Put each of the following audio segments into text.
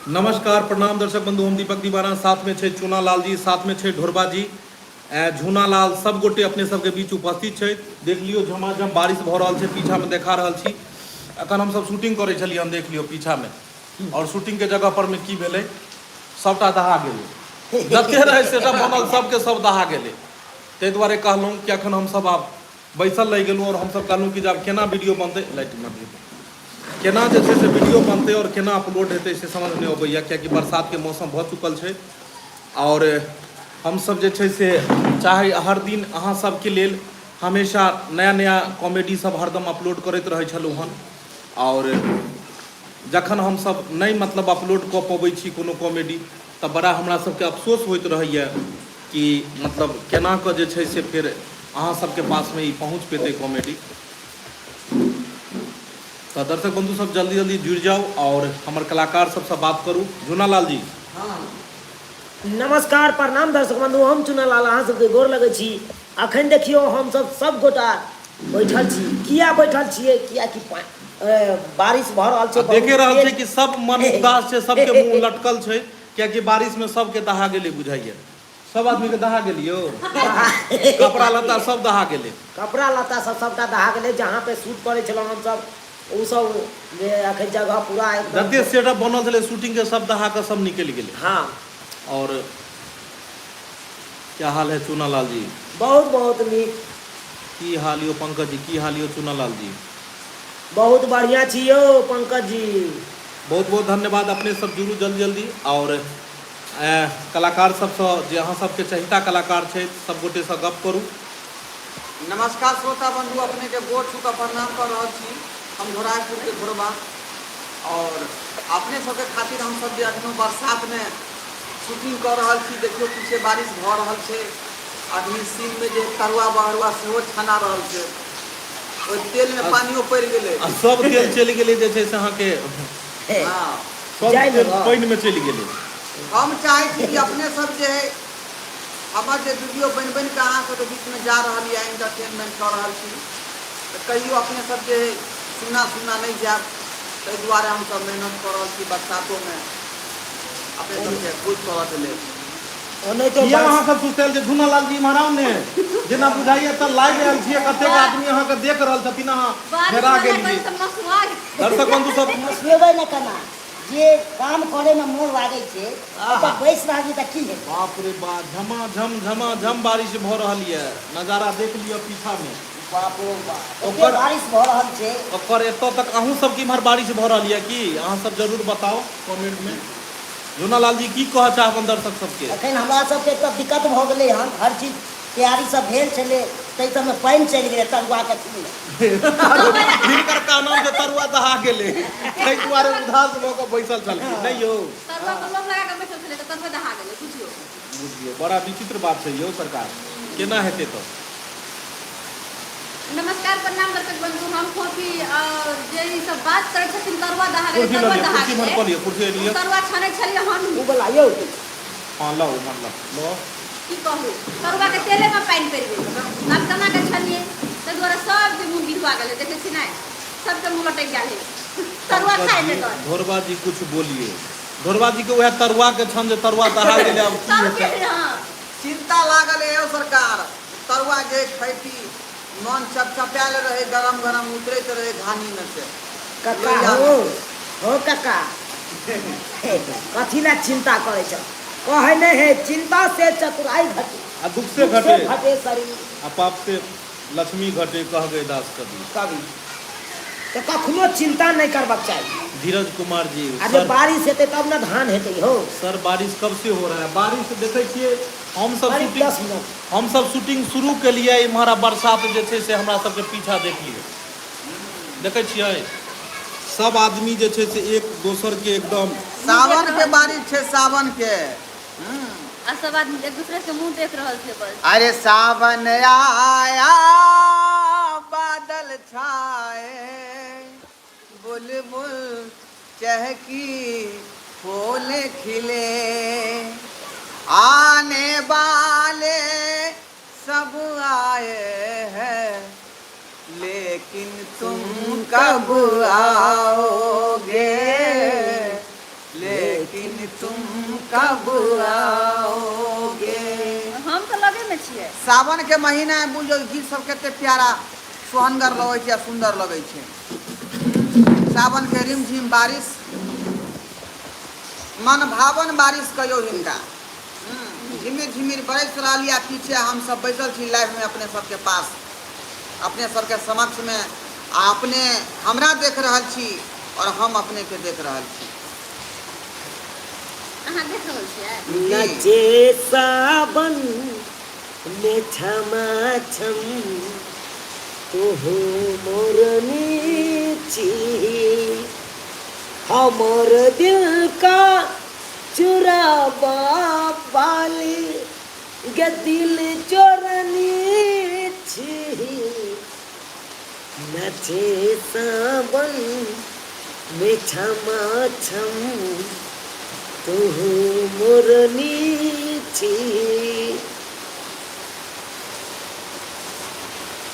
नमस्कार प्रणाम दर्शक बंधु, हम दीपक दीवाना, साथ में छै चूना लाल जी, साथ में छै ढोरबा जी, झूना लाल, सब गोटे अपने सबके बीच उपस्थित छै। देख लियौ झमाझम बारिश भऽ रहल छै, पीछा में देखा रहल छी। अखन हम सब शूटिंग करै छलियै हन, देख लियौ पीछा में, और शूटिंग के जगह पर में की भेलै, सबटा दहा गेलै, जते रहै सेटअप बनल सबके सब दहा गेलै। ताहि दुआरे कहलहुँ कि अखन हमसब आब बैसल रहि गेलहुँ आओर हमसब कहलहुँ कि जे आब केना वीडियो बनतै, लाइट मारि केना जे छै से वीडियो बनतै आओर केना अपलोड हेतै से समझ नहि अबैए, कियाकि बरसातके मौसम भऽ चुकल छै। आओर हमसब जे छै से चाहे हर दिन अहाँ सबके लेल हमेशा नया नया कॉमेडी सब हरदम अपलोड करैत रहै छलहुँ हन, आओर जखन हमसब नहि मतलब अपलोड कऽ पबै छी कोनो कॉमेडी तऽ बड़ा हमरा सबके अफसोस होइत रहैए कि मतलब केना कऽ जे छै से फेर अहाँ सबके पासमे ई पहुँच पेतै कॉमेडी। तऽ दर्शक बंधु सब जल्दी जल्दी जुड़ि जाउ आओर हमर कलाकार सबसँ बात करू। झूनालाल जी। हँ, नमस्कार प्रणाम दर्शक बंधु, हम चुनालाल अहाँ सबके गोर लगै छी। अखन देखियौ हमसब सब गोटा बैठल छी। किया बैठल छियै? कियाकि बारिश भऽ रहल छै। आ देखे बहुत रहल छै तेज कि सब मन उदास छै, सबके मुंह लटकल छै, कियाकि बारिश में सबके दहा गेलै बुझाइया। सब आदमी के दहा गेलियो, कपड़ा लत्ता सब दहा गेलै। कपड़ा लत्ता सब सबटा दहा गेलै। जहाँ पे शूट करै छलहुँ हमसब ओ सब जे अखन जगह पूरा एकदम जते सेटअप बनल छलै शूटिंग के सब दहा के सब निकलि गेलै। हाँ। और क्या हाल है चूनालाल जी? बहुत बहुत नीक। की हाल यो पंकज जी? की हाल यो चूनालाल जी? बहुत बढ़िया छी यौ पंकज जी। बहुत बहुत धन्यवाद। अपने सब जुड़ू जल्दी जल्दी और कलाकार सबसँ जे अहाँ सबके चहिता कलाकार छै सब गोटेसँ गप करू। नमस्कार श्रोता बंधु, अपने के गोर छू कऽ प्रणाम कऽ रहल छी। हम धोराजपुर के घोरबा और अपने सबके खातिर हम सब जे अखनो बरसात में शूटिंग कऽ रहल छी। देखियौ पीछे बारिश भऽ रहल छै, अखनी सीन में जे तरुआ बहरुआ सेहो छना रहल छै, ओहि तेल में पानियो पड़ि गेलै आ सब तेल चलि गेलै जे छै से अहाँके। हँ, सब जाय तेल ने पानि में चलि गेलै। हम चाहै छी कि अपने सब जे है हमर जे वीडियो बनि बनि कऽ अहाँ सबके बीचमे जा रहल यऽ, एंटरटेनमेंट कऽ रहल छी, तऽ कहियो अपने सब जे है सुना सुना नहि जायब, ताहि दुआरे हमसब मेहनत कऽ रहल छी बरसातोमे अपने सबके खुश करऽके लेल। ओनाहितो किया अहाँ सब सुतल जे झुनालाल जी इम्हर आउ ने, जेना बुझाइया तऽ लाइव आयल छियै, कतेक आदमी अहाँके देख रहल छथिन, अहाँ बारिश हेरा वाला गेलियै। कोन सब मसुआ दर्शक बंधु सब मसुएबै ने केना, जे काम करे में मोन लागै छै ओतऽ बैस रहली तऽ की हेतै। बाप रे बाप, झमाझम झमाझम बारिश भऽ रहल यऽ, नजारा देख लिअ पीछा में। बाप रो बाप, एते ओकर बारिश भऽ रहल छै। ओकर एतऽ तक अहूँ सबके इम्हर बारिश भऽ रहल यऽ की? अहाँ सब जरूर बताउ कमेंट में। झूनालाल जी की कहऽ चाहबनि दर्शक सबके? एखन हमरा सबके एतऽ दिक्कत भऽ गेलै हन, हर चीज तैयारी सब भेल छलै, ताहि सबमे पानि चलि गेलै तरुआके अथीमे। हिनकर कहनाम जे तरुआ दहा गेलै, ताहि दुआरे उदास भऽ कऽ बैसल छलखिन, नहि यौ? तरुआ पर लोभ लगा कऽ बैसल छलै तऽ तरुआ दहा गेलै, बुझियौ। बुझियौ, बड़ा विचित्र बात छै यौ सरकार, केना हेतै तऽ? नमस्कार प्रणाम दर्शक बंधु, हम फोफी और जे ई सब बात करै छथिन तरुआ दहा गेलै, कुर्सी लऽ तरुआ लिअ, दहा कुर्सी इम्हर गेलै, कऽ लिअ, कुर्सी ओ लिअ। तरुआ छानै छलियै हम। ओ बला यौ। हँ लाउ इम्हर लाउ, लाउ। की कहू, तरुआ के तेले में पानि पड़ि गेलै, आब केना के छलियै, ताहि दुआरे सबके मुँह गिरुआ गेलै, देखै छी नहि, सबके मुँह लटकि गेल है तरुआ पंकज खाय जी, बेगर। ढोरबा जी कुछ बोलिए। ढोरबा जी के वएह तरुआ के छन जे तरुआ दहा गेलै, आब की सबके हेतै? हँ। चिंता लागल है यौ सरकार, तरुआ जे खैती मन चपचपायल रहै, गरम गरम उतरैत रहै घानी में से। कक्का लोहिया हो में से। हो कक्का, कथी लए चिंता करै छह? कहै नहि है चिंता से चतुराई घटे, आ दुख से दुख से घटे, घटे शरीर, आ पाप से लक्ष्मी घटे, कह गए दास कबीर। कवि तऽ कखनो चिंता नहि करबाक चाही। धीरज कुमार जी, आ जे सर बारिश हेतै तब ने धान हेतै हौ। सर बारिश कब से हो रहा है? बारिश देखै छियै हमसब करीब शूटिंग 10 मिनट। हमसब शूटिंग शुरू केलियै इम्हर आ बरसात जे छै से हमरा सबके पीछा देख लियौ, देखै छियै सब आदमी जे छै से एक दोसर के एकदम। मुँह देख सावन के रहल छै। बारिश छै, सावन के। आ सब आदमी एक दूसरे के मुँह देख रहल छै बस। अरे सावन आया बादल छाए, बुलबुल चहकी फूल खिले, आने वाले सब आए हैं, लेकिन तुम कब आओगे, लेकिन तुम कब आओगे। हम तऽ लगे मे छियै। सावन के महीना है, बुझियौ गीत सब कते प्यारा सोहनगर लगै छै आ सुन्दर लगै छै। सावन के रिमझिम बारिश, मनभावन बारिश कहियौ हिनका। झिमिर झिमिर बरसि रहल यऽ, पीछे हमसब बैसल छी लाइव में अपने सबके पास, अपने सबके समक्ष में, आ अपने हमरा देख रहल छी और हम अपने के देख रहल छी। अहाँ देख रहल छियै? नचे सावन में छमा छम तुहु मोरनी छी, हमर दिल का चुराबा वाली गे दिल चोरनी छी। नचे सावन में छमा छम तुहु मोरनी छी।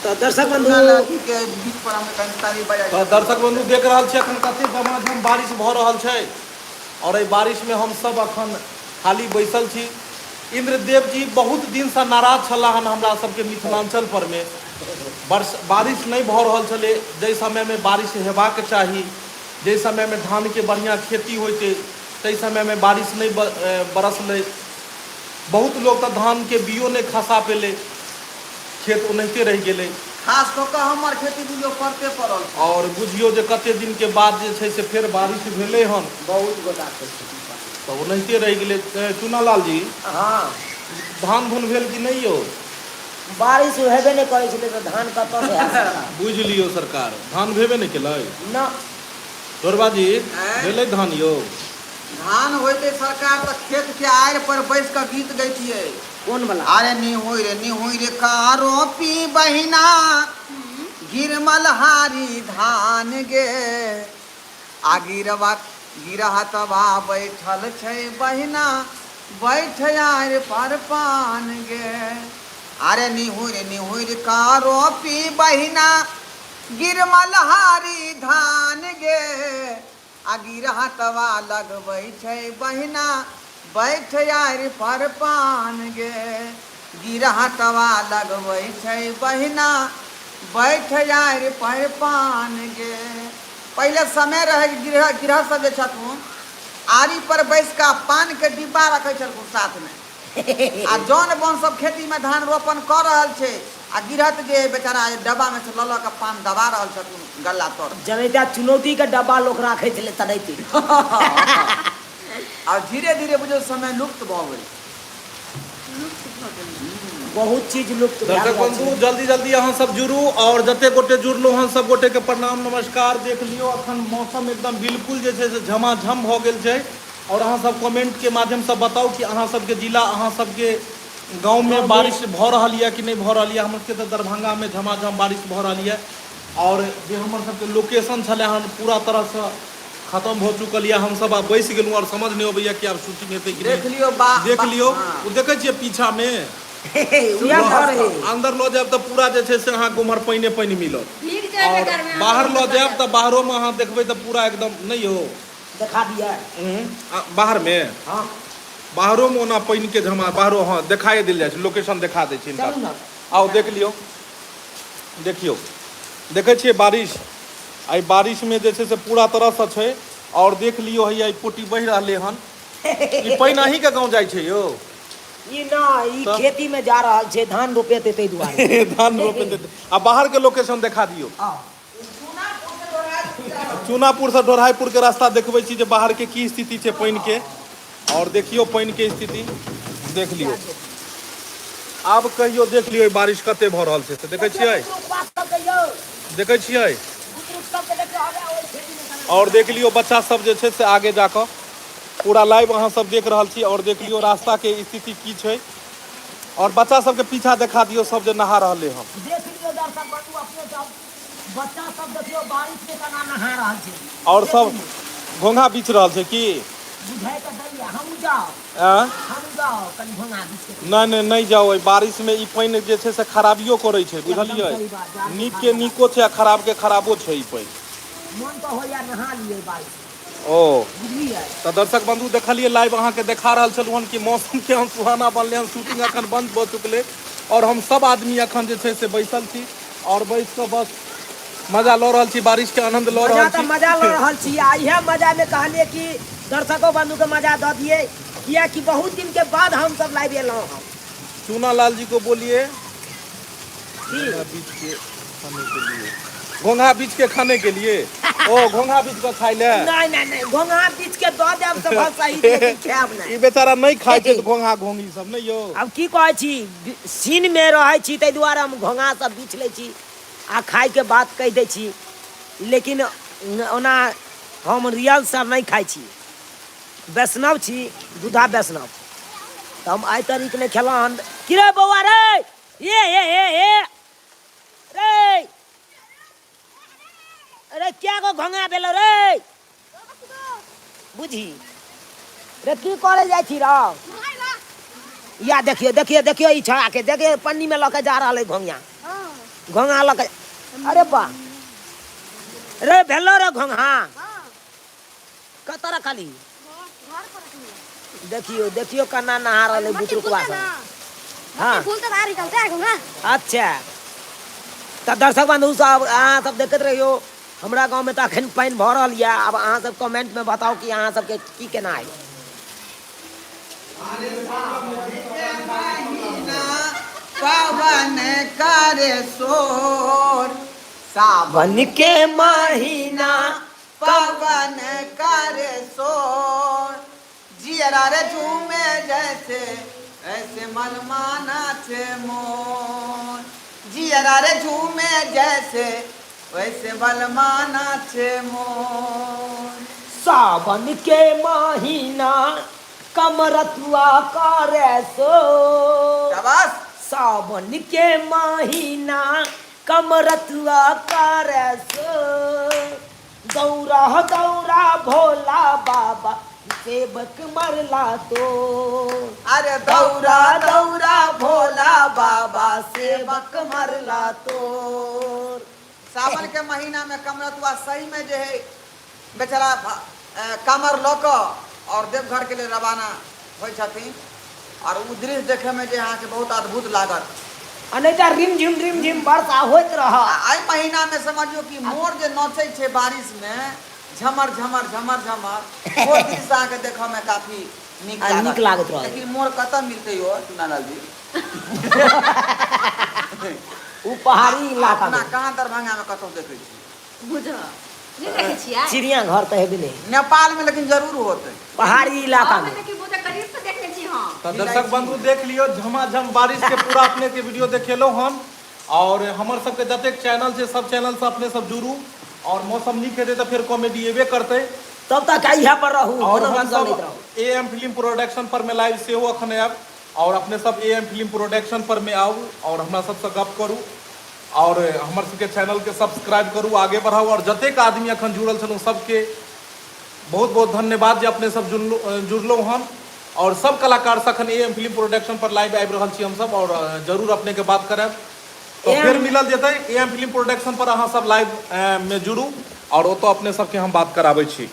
तऽ दर्शक बंधु, के गीत पर हम कनि ताली बजाइ। तऽ दर्शक बंधु, देख रहल छी अखन कते झमाझम बारिश भऽ रहल छै और एहि बारिश में हम सब अखन खाली बैसल छी। इंद्रदेव जी बहुत दिनसँ नाराज छलाह हन हमरा सबके मिथिलांचल पर में। वर्ष बारिश नहि भऽ रहल छलै जाहि समयमे बारिश हेबाक चाही, जाहि समयमे धानके बढ़िआँ खेती होइतै ताहि समयमे बारिश नहि बरसलै। बहुत लोक तऽ धानके बियो नहि खसा पेलै, खेत ओनाहिते रहि गेलै। खास कऽ कऽ हमर खेती बुझियौ परते पड़ल छै। आओर बुझियौ जे कते दिनके बाद जे छै से फेर बारिश भेलै हन। बहुत गोटा के खेती पर तऽ ओनाहिते रहि गेलै। चुनालाल जी, हँ, धान धुन भेल कि नहि यौ? बारिश हेबे नहि करै छलै तऽ धान कतऽ से हैत सरकार? बुझि लियौ सरकार, धान भेबे नहि केलै। न। ढोरबा जी, आँय? भेलै धान यौ? धान होइतै सरकार तऽ खेत के आड़ि पर बैस कऽ गीत गैतियै। कोन बला? अरे निहुर निहुर का रोपी बहिना गिरमलहारी धान गे, आ गिरवा गिरहतवा बैठल छै बहिना बैठ आर पर पान गे। अरे निहुर निहुर का रोपी बहिना गिरमलहारी धान गे, आ गिरहतवा लगबै छै बहिना बैठ आर पर पान गे। गिरहतवा लगबै छै बहिना बैठ आर पर पान गे। पहिले समय रहै गिरह गिरह सब जे छथुन आरी पर बैस कऽ पान के डिब्बा रखै छलखुन साथमे, आ जौन बोन सब खेतीमे धान रोपन कऽ रहल छै आ गिरहत जे बेचारा डब्बा मे से लऽ लऽ कऽ पान दबा रहल छथुन गल्ला तर। जनैता चुनौती के डब्बा लोक राखै छलै तनैते। आ धीरे धीरे बुझियौ समय लुप्त भऽ गेल। लुप्त भऽ गेल। बहुत चीज लुप्त भए दर्शक गेल बंधु, छै। जल्दी जल्दी अहाँ सब जुड़ू और जते गोटे जुड़लहुँ हन सब गोटे के प्रणाम नमस्कार। देख लियौ अखन मौसम एकदम बिल्कुल जे छै से झमाझम भऽ गेल छै और अहाँ सब कमेंट के माध्यम से बताउ कि अहाँ सबके जिला, अहाँ सबके गाँव में बारिश भऽ रहल यऽ कि नहि भऽ रहल यऽ। हमर सबके तऽ दरभंगा में झमाझम बारिश भऽ रहल यऽ और जे हमर सबके लोकेशन छलै हन पूरा तरहसँ खतम भऽ चुकल यऽ। हमसब आब बैस गेलहुँ और समझ नहि अबैया कि आब शूटिंग हेतै कि देख नहि। लियौ बा देख लियौ, हँ। ओ देखै छियै पीछा में उएह घर है। अंदर लऽ जायब तऽ पूरा जे छै से अहाँके उम्हर पानिए पानि मिलत भीग जायब और एकर में। बाहर लऽ जायब तऽ बाहरोमे अहाँ देखबै तऽ पूरा एकदम नहि यौ। देखा दिअ। बाहर में? हँ। बाहरोमे ओना पानिके जमा बाहरो, हँ, देखाए देल जाइ छै, लोकेशन देखा दै छै हिनका। चलू ने। आउ देख लियौ, देखियौ, देखै छियै बारिश? एहि बारिशमे जे छै से पूरा तरहसँ छै और देख लियौ, हैया ई पोटी बहि रहलै हन। ई पानि अहीँके गाँव जाइ छै यौ? ई ना, ई खेती में जा रहल छै, धान रोपेतै ताहि दुआरे। धान रोपेतै। आ बाहरके लोकेशन देखा दियौ। आउ। चूनापुरसँ ढोढ़ाइपुरके रास्ता देखबै छी जे बाहरके की स्थिति छै पानिके। और देखियौ पानिके स्थिति देख लियौ। आब कहियौ, देख लियौ बारिश कते भऽ रहल छै से देखै छियै? देखै छियै? और देख लियौ बच्चा सब जे छै से आगे जाकऽ पूरा लाइव अहाँ सब देख रहल छी। और देख लियौ रास्ता के स्थिति की छै और बच्चा सबके पीछा देखा दियौ, सब जे नहा रहलै हन। देख लियौ दर्शक बंधु, अपने सब बच्चा सब देखियौ बारिश में केना नहा रहल छै। और सब घोंघा बीछ रहल छै की? बुझाइ तऽ दैया, हमहूँ जाउ? आँय? हमहूँ जाउ कनि घोंघा बीछ के? नहि नहि नहि जाउ, एहि बारिश में ई पानि जे छै से खराबियो करै छै, बुझलियै? एकदम सही बात, जाड़ नीक के नीको छै आ खराब के खराबो छै ई पानि। मोन तऽ होइया नहा लियै बारिश में। ओ बुझलियै। तऽ दर्शक बंधु देखलियै लाइव अहाँके देखा रहल छलहुँ हन कि मौसम केहन सुहाना बनलै हन। शूटिंग अखन बंद भऽ चुकलै आओर हम सब आदमी अखन जे छै से बैसल छी आओर बैस कऽ बस मजा लऽ रहल छी, बारिश के आनंद लऽ मजा रहल तऽ छी। मजा लऽ रहल छी आ इएह मजामे कहलियै कि दर्शको बंधुके मजा दऽ दियै, किएकि बहुत दिनके बाद हमसब लाइव एलहुँ हँ। चूना लाल जी को बोलिए की घोंघा बीछ के खाने के लिए। घोंघा बीछ के खाने के लिए? ओ घोंघा बीछ के खाय ले? नहि नहि नहि, घोंघा बीछ के दऽ देब तऽ बस सही छै, लेकिन खायब नहि। ई बेचारा नहि खाय छै घोंघा घोंघी सब नहि यौ। आब की कहै छी, सीनमे रहै छी ताहि दुआरे हम घोंघा सब बीछ लै छी आ खायके बात कहि दै छी, लेकिन ओना हम रियल सर नहि खाइ छी। वैष्णव छी, दूधा वैष्णव, तऽ हम आइ तक नहि खेलहुँ हन। की रे बौआ रे, ये ये ये ये रे, अरे क्या गो घोंघा भेलो रे? बुझी रे, की करे जाइ छी रौ? या देखियो देखियो देखियो, ई छड़ा के देखियो, पन्नी में लऽ के जा रहल है घोंघा, घोंघा लऽ के। अरे बा रे, भेलो रे घोंघा? कतऽ रखली? देखियो देखियो केना नहा रहल है बुतरुकवा सब। हाँ अच्छा, तऽ दर्शक बंधु सब अहाँ सब देखैत रहियो, हमरा गाँवमे तऽ अखन पानि भऽ रहल यऽ। आब अहाँ सब कमेंटमे बताउ कि अहाँ सबके की केना है। पवन करे शोर, सावन सावन के महीना पवन करे शोर, जियरा रे झूमे जैसे ऐसे मनमाना छे मोर, जियरा रे झूमे जैसे वैसे बलमाना छे मोर। सावन के महीना कमरथुआ करे सो। शाबाश। सावन के महीना कमरथुआ करे सो, गौरा गौरा भोला बाबा सेवक मरला तो। अरे दौरा दौरा भोला बाबा सेवक मरला तो। सावन के महीना में कमरथुआ सही में जे है बेचारा कामर लऽ कऽ और देवघर के लिए रवाना होइ छथिन, और ओ दृश्य देखे में जे अहाँके बहुत अद्भुत लागत। आ नहि तऽ रिम झिम रिम झिम वर्षा होइत रहत। आ एहि महीना में समझियौ कि मोर जे नचै छै बारिश में झमर झमर झमर झमर, ओ दृश्य अहाँके देखऽ में काफी नीक आ लागत। नीक लागैत रहत। लेकिन मोर कतऽ मिलतै यौ चुनालाल जी? ओ पहाड़ी इलाका अपना में। कहाँ दरभंगा में कतौ देखै छी? बुझ नहि देखै छियै? चिड़िया घर तऽ हेबे नहि। नेपाल में लेकिन जरूर होतै। पहाड़ी इलाका में। देखियौ, बहुत करीब से देखने छी हम। तऽ दर्शक बंधु देख लियौ, झमाझम बारिश के पूरा अपने के वीडियो देखेलहुँ हन। और हमर सबके जतेक चैनल छै सब चैनल से अपने सब जुड़ू, और मौसम नीक हेतै तऽ फेर कॉमेडी एबे करतै। तब तक इएह पर रहू, और हम मनोरंजन सब लैत रहू। ए एम फिल्म प्रोडक्शन पर में लाइव सेहो अखन आयब, और अपने सब ए एम फिल्म प्रोडक्शन पर में आउ और हमरा सबसँ गप करू, और हमर सबके चैनल के सब्सक्राइब करू, आगे बढ़ाउ। और जतेक आदमी अखन जुड़ल छलहुँ सबके बहुत बहुत धन्यवाद जे अपने सब जुड़लहुँ हन। और सब कलाकार से अखन ए एम फिल्म प्रोडक्शन पर लाइव आबि रहल छी हमसब, और जरूर अपने के बात करब। तो AM फेर मिलल जेतै ए एम फिल्म प्रोडक्शन पर, अहाँ सब लाइव में जुड़ू और ओतऽ अपने सबके हम बात कराबै छी।